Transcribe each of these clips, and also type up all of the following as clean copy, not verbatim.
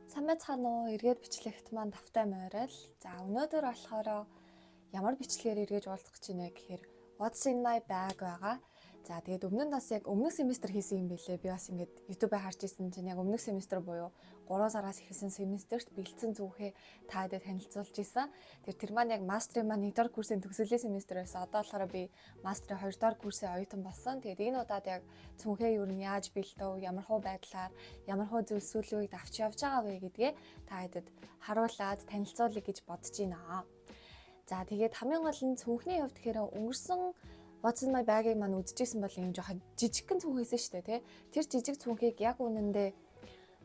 Сайн байцгаана уу? Эргээд бичлэгт маань тавтай морил. За, өнөөдөр болохоор ямар бичлэгээр эргэж уулзах гэж байна гэхээр "What's in my bag" байгаа. За, тэгээд өмнө нь бас яг өмнөх семестр хийсэн юм билээ. Би бас ингээд YouTube-ыг харж исэн чинь яг өмнөх семестр буюу 3 сараас эхэлсэн семестерт бэлдсэн цүнхээ та хэдэд танилцуулж исэн. Тэр маань яг мастрын маань 1 дугаар курсын төгсгөлийн семестр байсан. Одоо болохоор би мастрын 2 дугаар курсын оюутан болсон. Тэгээд энэ удаад яг цүнхээ юу нь яаж бэлдэв, ямар хуу байдлаар, ямар хуу зүйл сүүлийн үед авч явж байгаа вэ гэдгээ та хэдэд харуулад танилцуулъя гэж бодож байна. За, тэгээд хамгийн гол нь цүнхний хувьд тэгэхээр өнгөрсөн "What's in my bag"-ыг маань үзчихсэн бол юм жоохон жижигхэн цүнх байсан шүү дээ, тий. Тэр жижиг цүнхийг яг үнэндээ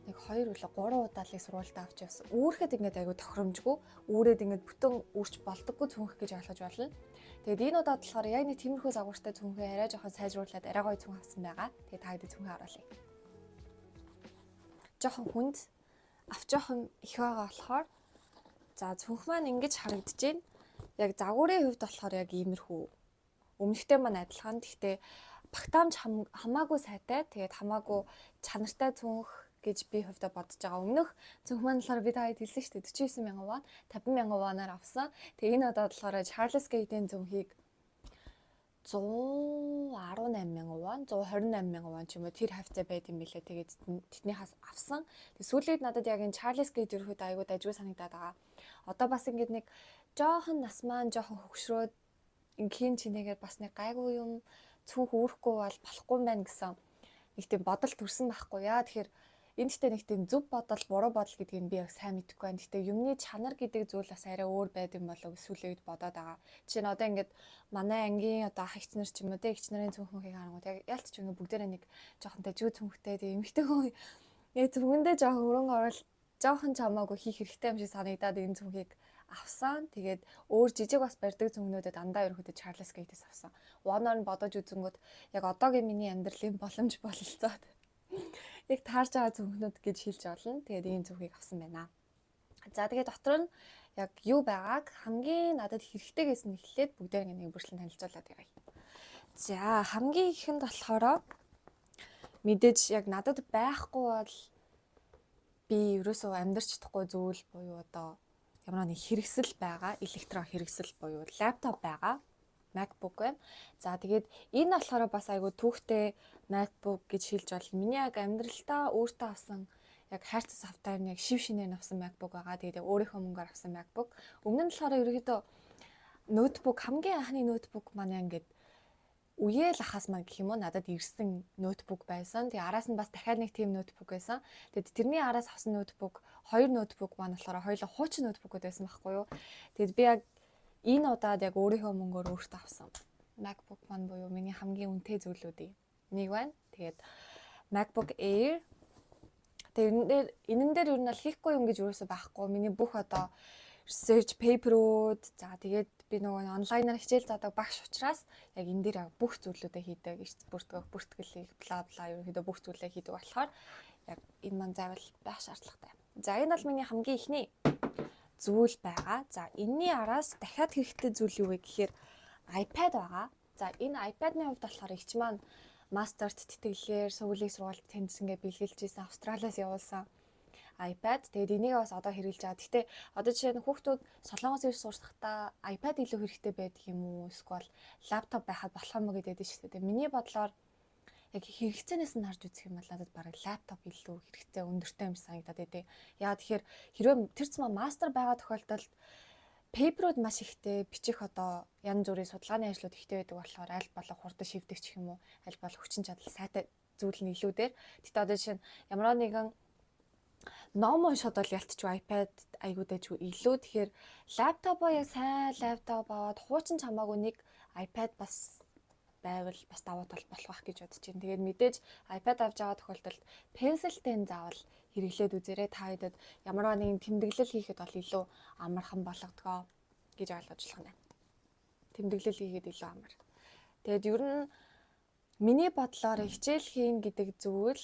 нэг 2 үлээ 3 удаа л сургуультай авч явсан. Үүрэхэд ингээд айгу тохиромжгүй, үүрээд ингээд бүтэн үүрч болдоггүй цүнх гэж ойлгож байна. Тэгээд энэ удаад болохоор яг нэг тиймэрхүү загвартай цүнхээ арай жоохон сайжруулад арай гоё цүнх авсан байгаа. Тэгээд та хэдэд цүнхээ харуулъя. Жоохон хүнд авч жоохон их байгаа болохоор, за, цүнх маань ингэж харагдаж байна. Яг загварын хувьд болохоор яг иймэрхүү, өмнөхтэй маань адилхан. Гэхдээ багтаамж хамаагүй сайтай. Тэгээд хамаагүй чанартай цүнх гэж би хувьдаа бодож байгаа. Өмнөх цүнх маань болохоор би та хэд хэлсэн шүү дээ. 49 мянган вон, 50 мянган воноор авсан. Тэгээ энэ удаад болохоор Charles Gate-ийн цүнхийг 118 мянган вон, 128 мянган вон ч юм уу, тэр хавцаа байд юм билээ. Тэгээд тэднийхээс авсан. Тэг сүүлийн надад яг энэ Charles Gate ерөөхдөө айгуу дажгүй санагдаад байгаа. Одоо бас ингээд нэг жоохон нас маань жоохон хөгшрөөд ингийн чинээгээр бас нэг гайгүй юм цүнх үүрэхгүй бол болохгүй юм байна гэсэн нэг тийм бодол төрсэн байхгүй яа. Тэгэхээр энэ гэхдээ нэг тийм зөв бодол, буруу бодол гэдгийг би яг сайн мэдэхгүй байна. Гэхдээ юмны чанар гэдэг зүйл бас арай өөр байд юм болов уу гэж сүүлийн үед бодоод байгаа. Жишээ нь одоо ингээд манай ангийн одоо ах эгч нар ч юм уу, те, эгч нарын цүнхийг харангуут яг ялт ч ингээд бүгдээрээ нэг жоохон дажгүй цүнхтэй, тийм эмэгтэй хүн яг цүнхэндээ жоохон хөрөнгө оруулалт жоохон ч хамаагүй хийх хэрэгтэй юм шиг санагдаад энэ цүнхийг авсан. Тэгээд өөр жижиг бас барьдаг цүнхнүүдэд дандаа ерөнхийдөө Charles Gate-с авсан. Воноор нь бодож үзэнгүүт яг одоогийн миний амьдралын боломж бололцоод яг таарж байгаа цүнхнүүд гэж хэлж болно. Тэгээд ийм цүнхийг авсан байна. За, тэгээд дотор нь яг юу байгааг хамгийн надад хэрэгтэй гэсэн нь эхлээд бүгдээр нэг бүрчлэн танилцуулаад явъя. За, хамгийн ихэнд болохоор мэдээж яг надад байхгүй бол би ерөөсөө амьдрч чадахгүй зүйл буюу одоо ямар нэг хэрэгсэл байгаа. Электрон хэрэгсэл буюу лаптоп байгаа. MacBook байна. За, тэгээд энэ болохоор бас айгүй түүхтэй MacBook гэж хэлж болно. Миний яг амьдралдаа өөртөө авсан яг хайрцаг software нь яг шив шинээр авсан MacBook байгаа. Тэгээд яг өөрийнхөө мөнгөөр авсан MacBook. Өмнө нь болохоор ерөөхдөө ноутбук, хамгийн анхны ноутбук маань ингээд үеэл ахаас маань гэх юм уу, надад ирсэн ноутбук байсан. Тэгээ араас нь бас дахиад нэг тийм ноутбук байсан. Тэгээд тэрний араас авсан ноутбук, хоёр ноутбук маань болохоор хоёулаа хуучин ноутбукуд байсан байхгүй юу. Тэгээд би яг энэ удаад яг өөрийнхөө мөнгөөр өөртөө авсан MacBook маань буюу миний хамгийн үнэтэй зүйлүүдийн нэг байна. Тэгээд MacBook Air. Тэгээд энэн дээр ер нь бол хийхгүй юм гэж юусоо байхгүй. Миний бүх одоо research paper-үүд, за, тэгээд би нөгөө онлайнаар хичээл заадаг багш учраас яг энэ дээр бүх зүйлүүдээ хийдэг, эрс бүртгэх, бүртгэл хийх, бла бла, ерөнхийдөө бүх зүйлээ хийдэг болохоор яг энэ маань заавал байх шаардлагатай. За, энэ бол миний хамгийн эхний зүйл байгаа. За, энэний араас дахиад хэрэгтэй зүйл юу вэ гэхээр iPad байгаа. За, энэ iPad-ны хувьд болохоор эгч маань мастерт тэтгэлгээр сувилыг сургуульд тэнцсэнгээ бэлгэлж исэн, Австралиас явуулсан iPad. Тэгээд энийг бас одоо хэрэглэж байгаа. Гэхдээ одоо жишээ нь хүүхдүүд Солонгос ирж сурсахдаа iPad илүү хэрэгтэй байдаг юм уу? Эсвэл лаптоп байхад болох юм уу гэдэг шүү дээ. Миний бодлоор яг хэрэгцээнээс нь харж үзэх юм бол надад бараг лаптоп илүү хэрэгцээ өндөртэй юм санагдаад байдیں۔ Яа, тэгэхээр хэрвээ тэр цэм мастер байгаа тохиолдолд paper үүд маш ихтэй бичих, одоо янз бүрийн судалгааны ажлууд ихтэй байдаг болохоор аль болох хурдан шивдэг ч юм уу, аль болох хүчин чадал сайтай зүйл нь илүү дээр. Гэтэ одоо жишээ нь ямар нэгэн ном уншихад бол ялтчгүй iPad айгуу дайжгүй илүү. Тэгэхээр лаптопоо яг сайн лаптоп аваад хуучин ч хамаагүй нэг iPad бас байвал бас давуу тал болох байх гэж бодож байна. Тэгээд мэдээж iPad авч байгаа тохиолдолд Pencil тэй заавал хэрэглээд үзээрэй. Та хэдэд ямар нэгэн тэмдэглэл хийхэд бол илүү амархан болгодгоо гэж ойлгож болох нь. Тэмдэглэл хийхэд илүү амар. Тэгээд ер нь миний бодлоор хичээл хийн гэдэг зүйл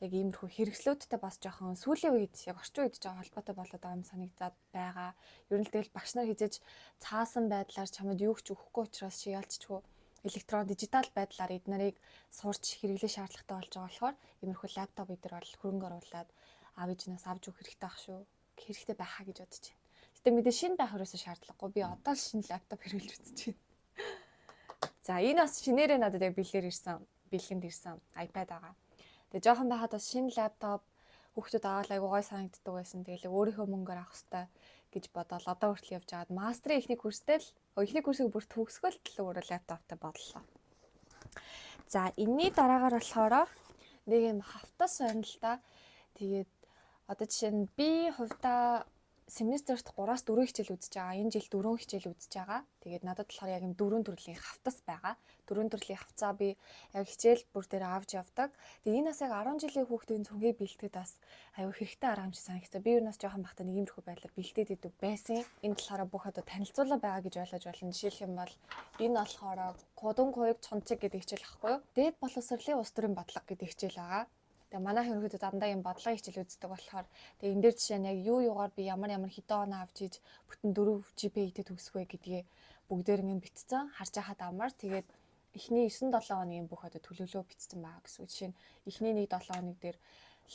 яг иймэрхүү хэрэгслүүдтэй бас жоохон сүүлийн үед яг орчин үед жоохон холбоотой болоод байгаа юм санагдаад байгаа. Ер нь л тэгэл багш нар хизээж цаасан байдлаар чамд юу ч өгөхгүй учраас чи ялцчгүй электрон дижитал байдлаар эд нарыг сурч хэрэглэх шаардлагатай болж байгаа болохоор иймэрхүү лаптоп эдэр бол хөрөнгө оруулаад Аав ээжнээс авч өгөх хэрэгтэй ах шүү. Хэрэгтэй байхаа гэж бодож байна. Гэтэ мэдээ шинэ байх ерөөсөө шаардлагагүй. Би одоо л шинэ лаптоп хэрэглэж үзэж байна. За, энэ бас шинээрээ надад яг бэлгээр ирсэн, бэлгэнд ирсэн iPad байгаа. Тэгээ жоохон байхад бас шинэ лаптоп хүүхдүүд аваад айгуу гой санагддаг байсан. Тэгээл өөрийнхөө мөнгөөр авах хэрэгтэй гэж бодоол одоо хүртэл явж байгаад мастерын эхний курстэй л, эхний курсыг бүр төгсгөл л өөрөө лаптоптой бодлоо. За, энэний дараагаар болохоор нэг юм хавтас байна л да. Тэгээд одоо жишээ нь би хувьдаа семестрт 3-аас 4 хичээл үзэж байгаа. Энэ жил 4 хичээл үзэж байгаа. Тэгээд надад болохоор яг юм дөрвөн төрлийн хавтас байгаа. Дөрвөн төрлийн хавцаа би яг хичээл бүр дээр авч явдаг. Тэгээд энэ бас яг 10 жилийн хүүхдийн цүнхээ бэлтгэхэд бас аюу хэрэгтэй арга юм шиг санагцсан. Би юу нас жоохон байхдаа нэг иймэрхүү байдлаар бэлтээд идэв байсан. Энэ талаараа бүх одоо танилцуулаа байгаа гэж ойлгож байна. Жишээлх юм бол энэ болохоор 고등교육 정책 гэдэг хичээл ахгүй юу? Дээд боловсролын улс төрийн бодлого гэдэг хичээл байгаа. Тэгээ манай ерөнхийдөө дандаа юм бодлогын хичээл үздэг болохоор тэгээ энэ дээр жишээ нь яг юу юугаар би ямар ямар хэдэн оноо авч иж бүтэн 4 GPA-тэй төгсөх вэ гэдгээ бүгдээр ингэ бичсэн. Харж байхад амар. Тэгээд эхний 9 7 хоногийн бүх одоо төлөвлөгөө бичсэн байгаа гэсэн үг. Жишээ нь эхний 1 7 хоног дээр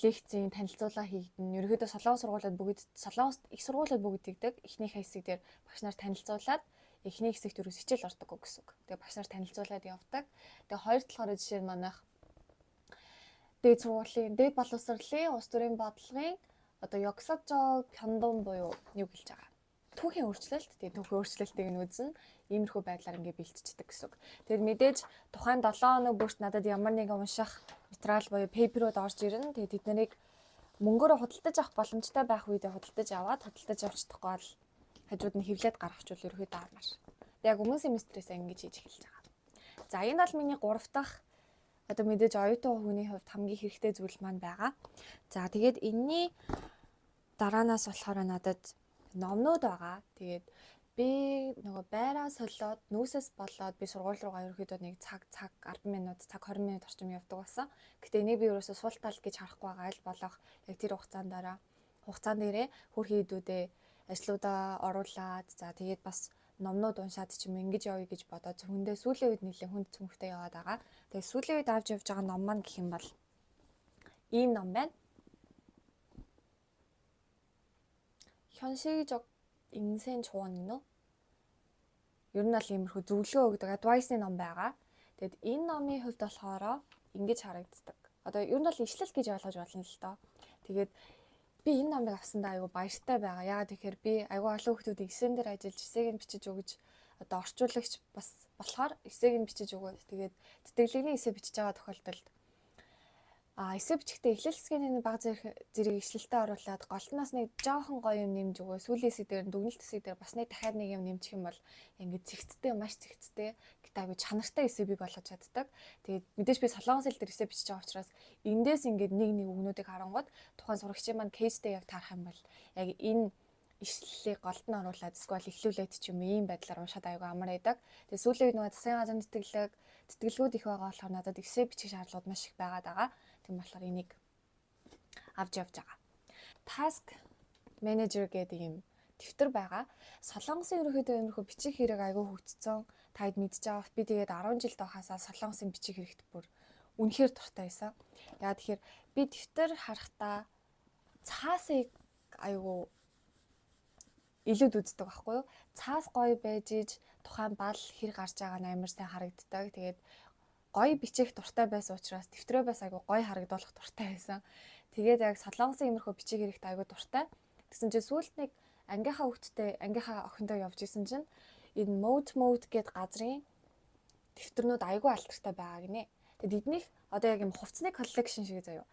лекцийн танилцуулга хийгдэн. Ерөнхийдөө Солонгос сургуулиуд бүгд, Солонгост их сургуулиуд бүгд тэгдэг. Эхнийхээ хэсэг дээр багш нар танилцуулаад, эхний хэсэгт ерөөс хичээл ордоггүй гэсэн үг. Тэгээ багш нар танилцуулаад явдаг. Тэгээ хоёр талаараа жишээ нь манайх дээд сургуулийн, дээд боловсролын улс төрийн бодлогын одоо 역사적 변동 буюу юу гэлж байгаа. Түүхийн өөрчлөлт, тэгээ түүхийн өөрчлөлтийг нь үзнэ. Иймэрхүү байдлаар ингээ бэлтждэг гэсэн үг. Тэгээд мэдээж тухайн 7 хоног бүрт надад ямар нэгэн унших материал буюу paper үүд орж ирнэ. Тэгээд тэд нарыг мөнгөөрөө худалдаж авах боломжтой байх үедээ худалдаж аваад, худалдаж авч чадахгүй бол хажууд нь хэвлээд гаргachвал ерөөхдөө амар. Яг өмнө семестрээс ингэж хийж эхэлж байгаа. За, энэ бол миний 3 дахь одоо мэдээж оюутан хүний хувьд хамгийн хэрэгтэй зүйл маань байгаа. За, тэгээд энэний дараанаас болохоор надад номнууд байгаа. Тэгээд би нөгөө байраа солиод нүүсээс болоод би сургууль руугаа ерөнхийдөө нэг цаг цаг 10 минут, цаг 20 минут орчим явдаг байсан. Гэтэ энийг би ерөөсөө сул тал гэж харахгүй байгаа, аль болох яг тэр хугацаанд дараа хугацаан дээрээ хөрхи идүүдээ ажлуудаа оруулаад, за тэгээд бас номнууд уншаад ч юм ингэж явъя гэж бодоод цүнхэндээ сүүлийн үед нэлээд хүнд цүнхтэй яваад байгаа. Тэгээд сүүлийн үед авч явж байгаа ном маань гэх юм бол ийм ном байна. 현실적 인생 조언 нөө. Ер нь бол иймэрхүү зөвлөгөө өгдөг advice-ны ном байгаа. Тэгэд энэ номын хувьд болохоор ингэж харагддаг. Одоо ер нь бол ишлэл гэж ойлгож болно л доо. Тэгээд би энэ номыг авсандаа айгүй баяртай байгаа. Яагаад гэхээр би айгүй олон хүмүүсийг эсэн дээр ажиллаж, эсээг нь бичиж өгөж, одоо орчуулагч бас болохоор эсээг нь бичиж өгөөд, тэгээд тэтгэлэгний эсээ бичиж байгаа тохиолдолд эсээ бичихдээ эхлэл хэсгийн нэг баг зэрэг ишлэлтэй оруулаад, голтноос нэг жоохон гоё юм нэмж өгөө, сүүлийн хэсэг дээр, дүгнэлт хэсэг дээр бас нэг дахиад нэг юм нэмчих юм бол ингээд цэгцтэй, маш цэгцтэй гэтээ айгүй чанартай эсээ би болгож чаддаг. Тэгээд мэдээж би солонгос хэл дээр эсээ бичиж байгаа учраас эндээс ингээд нэг нэг үгнүүдийг харангууд тухайн сурагчийн маань кейстэй яг таарах юм бол яг энэ ишлэлийг голд нь оруулаад эсвэл эхлүүлээд ч юм ийм байдлаар уншаад айгүй амар байдаг. Тэгээ сүүлийн үед нөгөө засгийн газрын тэтгэлэг тэтгэлгүүд их байгаа болохоор надад эсээ бичих шаардлагууд маш их байгаад байгаа. Тийм болохоор энийг авч явж байгаа. Task manager гэдэг юм дэвтэр байгаа. Солонгосын ерөнхийдөө иймэрхүү бичих хэрэг айгүй хөгжсөн. Та хэд мэдж байгаа. Би тэгээд 10 жил байхасаа солонгосын бичих хэрэгт бүр үнэхээр дуртай байсан. Яа тэгэхээр би дэвтэр харахтаа цаасыг айгүй илүүд үздэг байхгүй юу? Цаас гоё байж иж тухайн бал хэр гарч байгаа нь амар сайн харагддаг. Тэгээд гоё бичих дуртай байсан учраас дэвтрээ бас айгүй гоё харагдуулах дуртай байсан. Тэгээд яг солонгосын иймэрхүү бичих хэрэгт айгүй дуртай. Тэгсэн чинь сүүлд нэг ангийнхаа хүүхдтэй, ангийнхаа охинтой явж исэн чинь энэ Mode Mode гэд газрын дэвтэрнүүд айгүй алдартай байгаа гинэ. Тэгээд эднийх одоо яг юм хувцсны collection шиг заяо.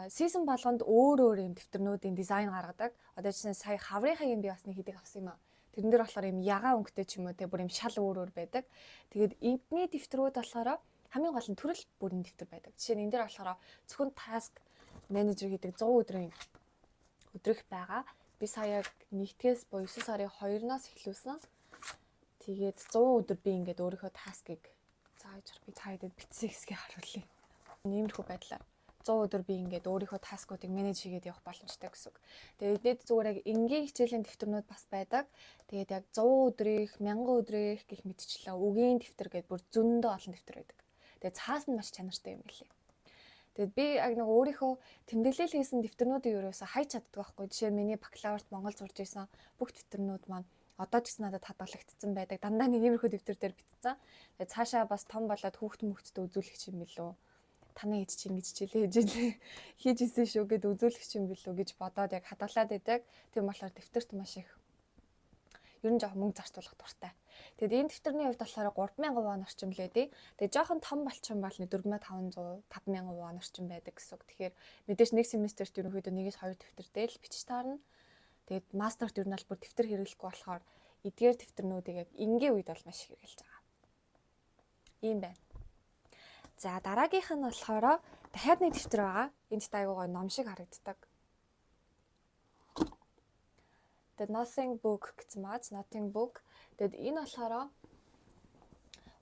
Season болгонд өөр өөр юм дэвтэрнүүдийн дизайн гаргадаг. Одоо чинь сая хаврынхаа юм би бас нэг хэдэг авсан юм аа. Тэрэн дээр болохоор юм ягаан өнгөтэй ч юм уу те, бүр юм шал өөр өөр байдаг. Тэгээд эдний дэвтрүүд болохоор хамгийн гол нь төрөл бүрийн дэвтэр байдаг. Жишээ нь энэ дээр болохоор зөвхөн task manager гэдэг 100 өдрийн өдрөх байгаа. Би сая яг нэгдгээс буюу 9 сарын 2-наас эхлүүлсэн. Тэгээд 100 өдөр би ингээд өөрийнхөө task ыг зааж би та хэдэд бичсэн хэсгийг харуулъя. Иймэрхүү байдлаар 100 өдөр би ингээд өөрийнхөө task уудыг manage хийгээд явах боломжтой гэсэн үг. Тэгээд эднэд зүгээр яг энгийн хичээлийн дэвтэрнүүд бас байдаг. Тэгээд яг 100 өдрийнх, 1000 өдрийнх гэх мэтчлээ үгийн дэвтэр гэдээ бүр зөндөө олон дэвтэр байдаг. Тэгээд цаас нь маш чанартай юм билээ. Тэгээд би яг нэг өөрийнхөө тэмдэглэл хийсэн дэвтэрнүүдийг ерөөсөө хайж чаддаг байхгүй. Жишээ нь миний бакалаврт Монгол сурж исэн бүх дэвтэрнүүд маань одоо ч гэсэн надад хадгалагдсан байдаг. Дандаа нэг иймэрхүү дэвтэр дээр бичсэн. Тэгээд цаашаа бас том болоод хүүхд мөхдөд үзүүлэх юм билүү. Таны ээж чи ингэж хичээлээ хичээлээ хийж исэн шүү гэд үзүүлэх юм билүү гэж бодоод яг хадгалаад байдаг. Тийм болохоор дэвтэрт маш их ер нь жоохон мөнгө зарцуулах дуртай. Тэгээд энэ дэвтэрний хувьд болохоор 3000 вон орчим лээдий. Тэгээд жоохон том болчихсон бол 4500 5000 вон орчим байдаг гэсэн үг. Тэгэхээр мэдээж нэг семестерт ерөнхийдөө 1-2 дэвтэртэй л бичиж таарна. Тэгээд мастерт ер нь бол бүр дэвтэр хэрэглэхгүй болохоор эдгээр дэвтэрнүүдийг яг энгийн үед бол маш их хэрэглэж байгаа. Ийм байна. За, дараагийнх нь болохоор дахиад нэг дэвтэр байгаа. Энд айгуу гоё ном шиг харагддаг. The Nothing Book гэсэн мааз, Nothing Book. Тэгэд энэ болохоор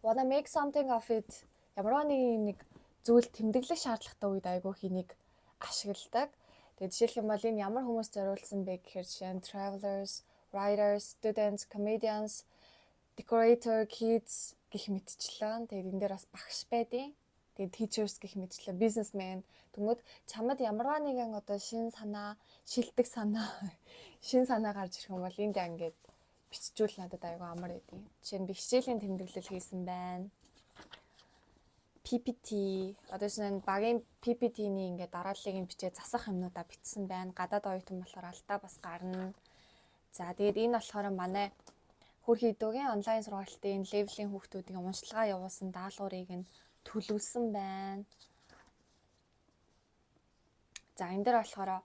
wanna make something of it, ямар нэг юм нэг зүйл тэмдэглэх шаардлагатай үед айгуу хэнийг ашигладаг. Тэгээд жишээлх юм бол энэ ямар хүмүүс зориулсан бэ гэхээр жишээ нь travelers, writers, students, comedians, decorator, kids гэх мэтчлэн. Тэгээд энэ дээр бас багш байдیں۔ Тэгээд teachers гэх мэтчлэн, businessman. Тэнгүүд чамд ямарваа нэгэн одоо шин санаа, шилдэг санаа, шин санаа гарч ирэх юм бол энд ингээд биччихвэл надад айгүй амар байдیں۔ Жишээ нь би хичээлийн тэмдэглэл хийсэн байна. PPT, одоо шинэ багийн PPT-ний ингээд дарааллыг нь бичээ засах юмнуудаа бичсэн байна. Гадаад оюутан болохоор алдаа бас гарна. За, тэгээд энэ болохоор манай Хөрхи Идэвгийн онлайн сургалтын level ийн хүүхдүүдийн уншилгаа явуулсан даалгаврыг нь төлөвлөсөн байна. За, энэ дээр болохоор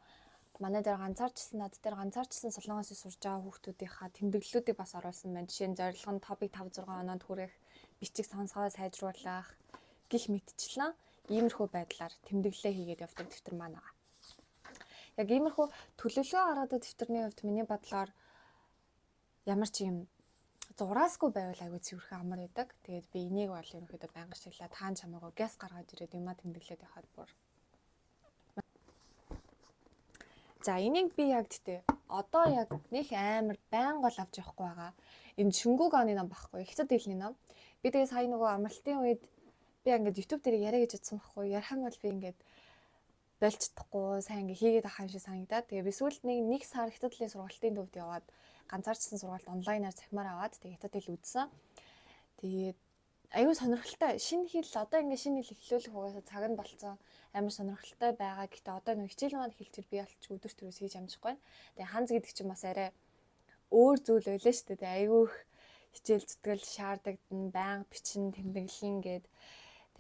манай дээр ганцаарчсан, над дээр ганцаарчсан Солонгосын сурж байгаа хүүхдүүдийнхаа тэмдэглэлүүдийг бас оруулсан байна. Жишээ нь зорилго нь TOPIK 5 6 оноонд хүрэх, бичиг сонсгоо сайжруулах гэх мэтчлэн иймэрхүү байдлаар тэмдэглэлээ хийгээд явдаг дэвтэр маань байгаа. Яг иймэрхүү төлөвлөгөө гаргадаг дэвтэрний хувьд миний бодлоор ямар ч юм зураасгүй байвал айгүй цэвэрхэн амар байдаг. Тэгээд би энийг бол ерөнхийдөө байнга ашиглаа. Таан чамаагүй газ гаргаж ирээд юмаа тэмдэглээд явахад бүр. За, энийг би яг гэтээ одоо яг нэг амар байнга бол авч явахгүй байгаа. Энэ Чүнгүүг оны ном байхгүй. Хятад хэлний ном. Би тэгээ сая нөгөө амралтын үед би ингээд YouTube дээр яриа гэж бодсон байхгүй. Ярих юм бол би ингээд болж чадахгүй, сайн ингээ хийгээд авах юм шиг санагдаад, тэгээ би сүүлд нэг нэг сар хятад хэлний сургалтын төвд яваад ганцаарчсан сургалт онлайнаар захимаар аваад тэгээ хятад хэл үзсэн. Тэгээд аюу сонирхолтой. Шинэ хэл, одоо ингээ шинэ хэл эхлүүлэх угаасаа цаг нь болцсон, амар сонирхолтой байгаа. Гэтэ одоо нэг хичээл маань хэлчихэр би болч өдөр төрөөс хийж амжихгүй байна. Тэгээ ханз гэдэг чинь бас арай өөр зүйл байлаа шүү дээ. Тэгээ аюу их хичээл зүтгэл шаардагдана, байнга бичин, тэмдэглэн гээд.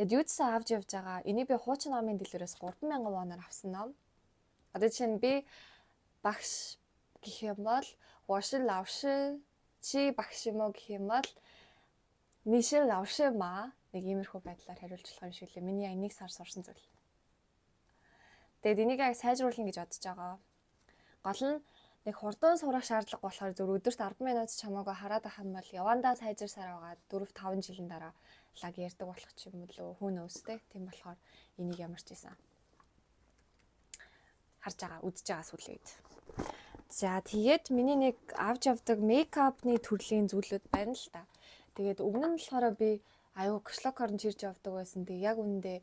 Тэгэд юу ч авч явж байгаа. Энийг би хуучин номын дэлгүүрээс 3000 воноор авсан ном. Одоо жишээ нь би багш гэх юм бол 我是老师, чи багш юм уу гэх юм бол 你是老师吗, нэг иймэрхүү байдлаар хариулж болох юм шиг лээ. Миний яг нэг сар сурсан зүйл. Тэгээд энийг яг сайжруулна гэж бодож байгаа. Гол нь нэг хурдан сурах шаардлага болохоор зөв өдөрт 10 минут ч хамаагүй хараад байх юм бол явандаа сайжирсаар байгаа, 4 5 жилийн дараа лаг ярьдаг болох ч юм уу, who knows те. Тийм болохоор энийг ямар ч байсан харж байгаа, үзэж байгаа сүүлийн үед. За, тэгээд миний нэг авч явдаг makeup ны төрлийн зүйлүүд байна л та. Тэгээд өмнө нь болохоор би аюу кашлокоор нь чирж явдаг байсан. Тэгээд яг үүндээ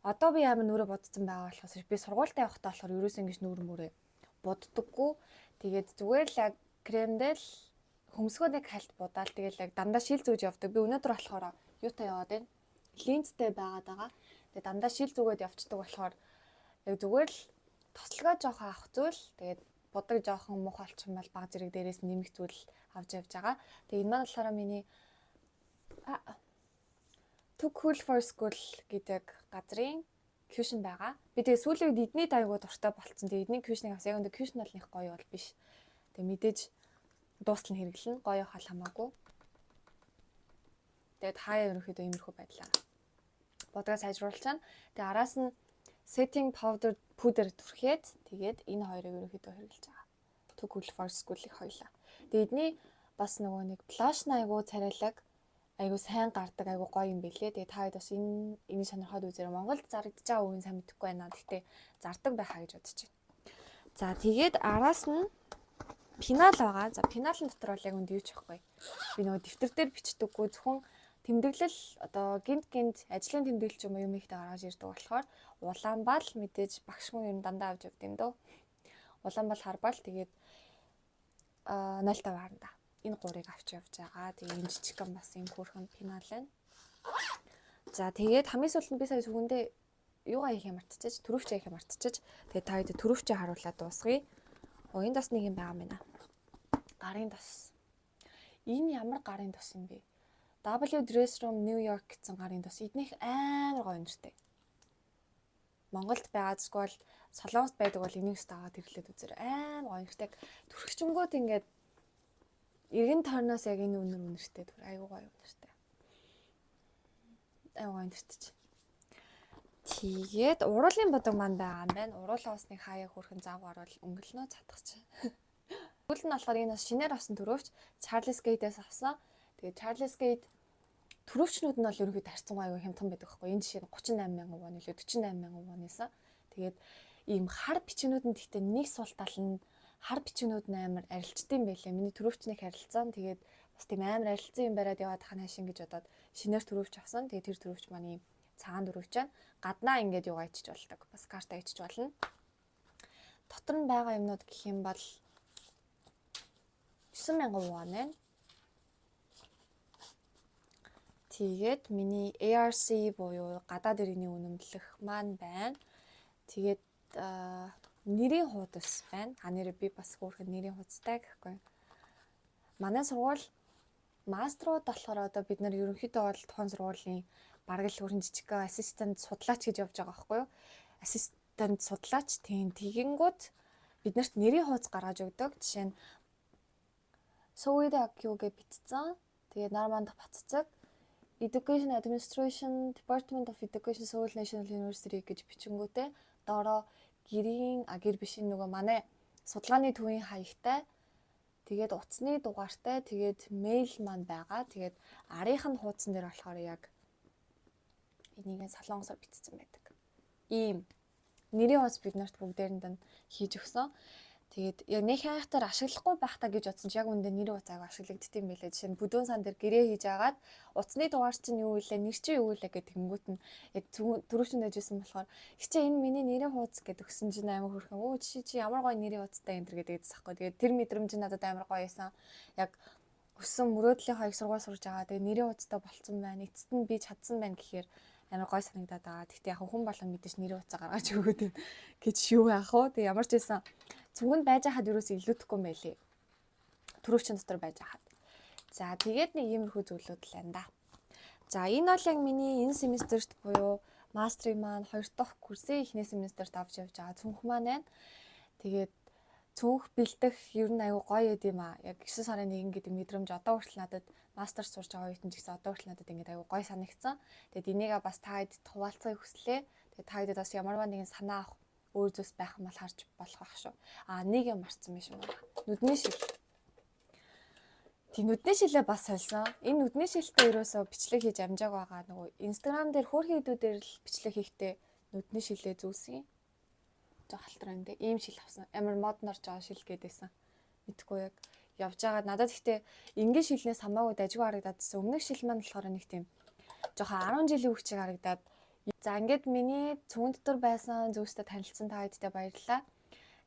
одоо би амар нүрэ бодсон байгаа болохоос би сургуультай явахдаа болохоор ерөөсөө ингэж нүүр мүрээ буддаггүй. Тэгээд зүгээр л яг кремдээ л хөмсгөө нэг хальт будаал, тэгэл яг дандаа шил зүүж явдаг. Би өнөөдөр болохоор юутай яваад байна? Линзтэй байгаад байгаа. Тэгээд дандаа шил зүгээд явцдаг болохоор яг зүгээр л тослогоо жоохон авах зүйл, тэгээд будаг жоохон мух болчих юм бол баг зэрэг дээрээс нэмэх зүйл авч явж байгаа. Тэгээд энэ маань болохоор миний Too Cool for School гэдэг газрын cushion байгаа. Би тэгээ сүүлийн үед эдний дайгуу дуртай болцсон. Тэгээ эдний cushion ыг бас яг өндөр cushion бол нэг гоё бол биш. Тэгээ мэдээж дуустал нь хэрэглэнэ. Гоё хал хамаагүй. Тэгээд хаяа ерөнхийдөө иймэрхүү байдлаар будгаа сайжруулчихна. Тэгээ араас нь setting powder, пудр түрхээд, тэгээд энэ хоёрыг ерөнхийдөө хэрэглэж байгаа. Too Cool for School-ийг хоёлаа. Тэгээд эдний бас нөгөө нэг blush айгуу царайлаг, айгуу сайн гардаг, айгуу гоё юм бэлээ. Тэгээ та хэд бас энэ энийг сонирхоод үзээрэй. Монголд зарагдаж байгаа үеийн сайн мэдэхгүй байна. Гэхдээ зардаг байхаа гэж бодож байна. За, тэгээд араас нь пенал байгаа. За, пеналын дотор бол яг үнд юу ч байхгүй. Би нөгөө дэвтэр дээр бичдэггүй, зөвхөн Тэмдэглэл одоо гинт гинт ажлын тэмдэглэл ч юм уу юм ихтэй гаргаж ирдэг болохоор улаанбал мэдээж багш хүн ер нь дандаа авч явд юм дөө. Улаанбал харбал тэгээд 0.5 харанда. Энэ гурыг авч явж байгаа. Тэгээ энэ жижигхэн бас юм хөөрхөн пенал байна. За, тэгээд хамгийн сүүлд нь би сая сүгэндээ юугаа хийх юм мартчихаж, түрийвчээ хийх юм мартчихаж, тэгээд та хэд түрийвчээ харуулаад дуусгая. Оо, энд бас нэг юм байгаа юм байна. Гарын тос. Энэ ямар гарын тос юм бэ? W Dress Room New York гэсэн гарын тос. Эднийх амар гоё нэртэй. Монголд байгаа эсвэл Солонгост байдаг бол энийг өстө аваад ирлээд үзэр. Амар гоё нэртэй. Түрхчингүүд ингээд эргэн тойрноос яг энэ үнэр үнэртэй. Түр айгуу гоё үнэртэй. Айгуу гоё нэртэй чи. Тэгээд уруулын бодог маань байгаа юм байна. Уруулаа бас нэг хаяа хөрхэн зав гарвал өнгөлнөө цадах чи. Тэгвэл нь болохоор энэ бас шинээр авсан түрийвч, Charles Gate-ээс авсан. Тэгээд Charles Gate түрийвчнүүд нь бол ерөнхийдөө харьцангуй аюу хямдхан байдаг байхгүй. Энэ жишээ нь 38 мянган вон илүү 48 мянган вон байсан. Тэгээд ийм хар бичгнүүд нь гэхдээ нэг сул тал нь хар бичгнүүд нь амар арилжтай юм байлээ. Миний түрийвчнийг харилцсан. Тэгээд бас тийм амар арилцсан юм бариад яваад хана хашин гэж бодоод шинээр түрийвч авсан. Тэгээд тэр түрийвч маань ийм цагаан түрийвч байна. Гаднаа ингээд юугаа ичиж болдог. Бас карта ичиж болно. Дотор нь байгаа юмнууд гэх юм бол 9000 вон байна. Тэгээд миний ARC буюу гадаад иргэний үнэмлэх маань байна. Тэгээд нэрийн хуудас байна. А нэрээ би бас хөөрхөн нэрийн хуудастай гэхгүй. Манай сургууль маструуд болохоор одоо бид нар ерөнхийдөө бол тухайн сургуулийн бараг л хөөрхөн жижигхэн assistant судлаач гэж явж байгаа байхгүй юу? Assistant судлаач, тийм, тэгэнгүүт бид нарт нэрийн хуудас гаргаж өгдөг. Жишээ нь Соуида гэж бичсэн. Тэгээд Нарманд Батцаг Education Administration, Department of Education, Seoul National University гэж бичингүүтээ доороо гэрийн а гэр биш, нөгөө манай судалгааны төвийн хаягтай, тэгээд утасны дугаартай, тэгээд мэйл маань байгаа. Тэгээд арийнх нь хуудсан дээр болохоор яг энийг солонгосоор бичсэн байдаг. Ийм нэрийн хуудас бид нарт бүгдээрэнд нь хийж өгсөн. Тэгээд яг нэг хайхтар ашиглахгүй байх та гэж бодсон чи яг үндэ нэрийн хуудас аяг ашиглагддсан юм байлээ. Жишээ нь бүдүүн сан дээр гэрээ хийж агаад утасны дугаар чинь юу вэ, нэр чинь юу вэ гэх тэгэнгүүт нь яг түрүүчэнд ажилласан болохоор хичээ энэ миний нэрийн хуудас гэдээ өгсөн чинь амар хөрхөн өө чи ямар гоё нэрийн хуудастай энэ төр гэдэг гэдэс ахгүй. Тэгээд тэр мэдрэмж нь надад амар гоё байсан. Яг өссөн мөрөөдлийнхаа их сургууль сурж байгаа. Тэгээд нэрийн хуудастай болцсон байна. Эцэст нь би чадсан байна гэхээр амар гой санагдаад байгаа. Гэхдээ яг хүн болгон мэдээж нэрийн хуудасаа гаргаж өгөөд байна гэж юу яах вэ? Тэг ямар ч байсан цүнхэнд байж хахад юусоо илүүдэхгүй юм байлээ. Түрийвчин дотор байж хахад. За, тэгээд нэг иймэрхүү зүйлүүд л байна да. За, энэ бол яг миний энэ семестрт буюу мастрын маань хоёр дахь курсын эхний семестрт авч явж байгаа цүнх маань байна. Тэгээд цүнх бэлдэх ер нь аюу гоё юм аа. Яг 9 сарын 1 гэдэг мэдрэмж одоо хүртэл надад, мастер сурж байгаа үед нь ч гэсэн одоо хүртэл надад ингэж аюу гоё санагдсан. Тэгээд энийгээ бас та хэд хуваалцахыг хүслээ. Тэгээд та хэдэд бас ямарваа нэгэн санаа авах өөр зүйлс байх юм бол харж болох байх шүү. Аа, нэг юм марцсан байх шүү. Нүдний шил. Тэг нүдний шилээ бас сольсон. Энэ нүдний шилтэй ерөөсөө бичлэг хийж амжааг байгаа. Нөгөө Instagram дээр хөөрхөн хэдүүдээр л бичлэг хийхдээ нүдний шилээ зүүсэн. Жоо халтар байна те. Ийм шил авсан. Амар моднор жоо шил гэдээсэн. Мэдхгүй яг явж байгаа. Надад ихтэй энгийн шилнээс хамаагүй дажгүй харагдаадсэн. Өмнөх шил маань болохоор нэг тийм жоохон 10 жилийн хүүхд шиг харагдаад. За, ингээд миний цүнхэн дотор байсан зүйлстэй танилцсан та хэдтэй баярлалаа.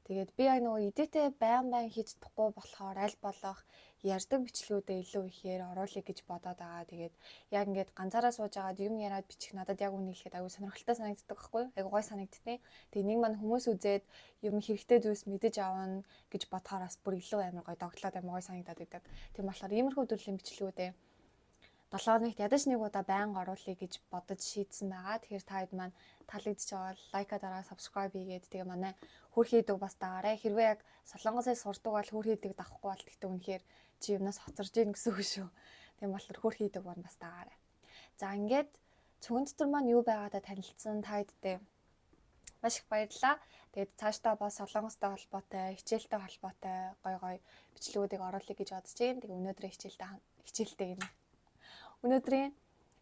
Тэгээд би яг нөгөө edit ээ байн байн хийж чадахгүй болохоор аль болох ярьдаг бичлэгүүдээ илүү ихээр оруулъя гэж бодоод байгаа. Тэгээд яг ингээд ганцаараа сууж агаад юм яриад бичих надад яг үнийг хэлэхэд аюу сонирхолтой санагддаг байхгүй юу? Айгу гой санагдтыг. Тэгээд нэг маань хүмүүс үзээд юм хэрэгтэй зүйлс мэдэж авна гэж бодохоор бас бүр илүү амар гой догтлоод амар гой санагдаад байдаг. Тийм болохоор иймэрхүү төрлийн бичлэгүүдээ 7 хоногт ядаж нэг удаа байнга оруулъя гэж бодож шийдсэн байгаа. Тэгэхээр та хэд маань таалагдчих бол like аа дараа, subscribe хийгээд, тэгээ манай хөрхийдэг бас дагаарай. Хэрвээ яг Солонгосыг сурдаг бол хөрхийдэг дагахгүй бол гэхдээ үнэхээр чи юмнаас хоцорж гин гэсэн үг шүү. Тийм болохоор хөрхийдэг маань бас дагаарай. За, ингээд цүнхэн дотор маань юу байгаатай танилцсан та хэдтэй маш их баярлалаа. Тэгээд цаашдаа бас Солонгостой холбоотой, хичээлтэй холбоотой гой гой бичлэгүүдийг оруулъя гэж бодож байна. Тэгээ өнөөдрийн хичээлтэй хичээлтэй гинэ. Өнөөдрийн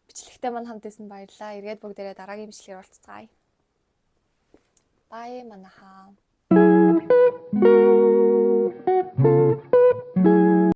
бичлэгтэй маань хамт байсан баярлалаа. Эргээд бүгдээрээ дараагийн бичлэгээр уулзцаая. Bye, манайхаа.